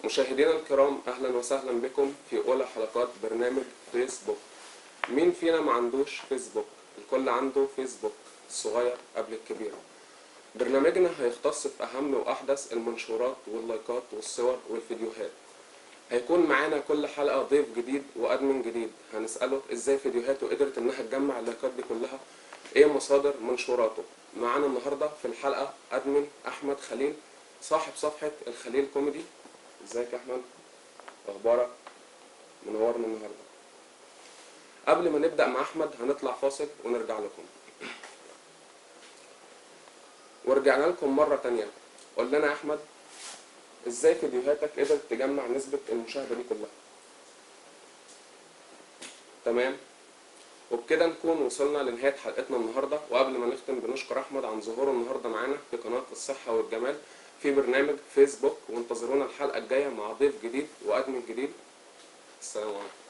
مشاهدينا الكرام، اهلا وسهلا بكم في اولى حلقات برنامج فيسبوك. مين فينا ما عندوش فيسبوك؟ الكل عنده فيسبوك، الصغير قبل الكبير. برنامجنا هيختص في اهم واحدث المنشورات واللايكات والصور والفيديوهات. هيكون معانا كل حلقة ضيف جديد و admin جديد، هنسأله ازاي فيديوهاته قدرت انها تجمع اللايكات دي كلها، ايه مصادر منشوراته. معانا النهاردة في الحلقة admin احمد خليل، صاحب صفحة الخليل كوميدي. ازيك يا احمد؟ اخبارك؟ منورنا النهارده. قبل ما نبدأ مع احمد هنطلع فاصل ونرجع لكم. ورجعنا لكم مرة تانية. قول لنا يا احمد، ازاي فيديوهاتك قدرت تجمع نسبة المشاهدة دي كلها؟ تمام، وبكده نكون وصلنا لنهاية حلقتنا النهاردة. وقبل ما نختم بنشكر أحمد عن ظهوره النهاردة معانا في قناة الصحة والجمال في برنامج فيسبوك، وانتظرونا الحلقة الجاية مع ضيف جديد و admin جديد. السلام عليكم.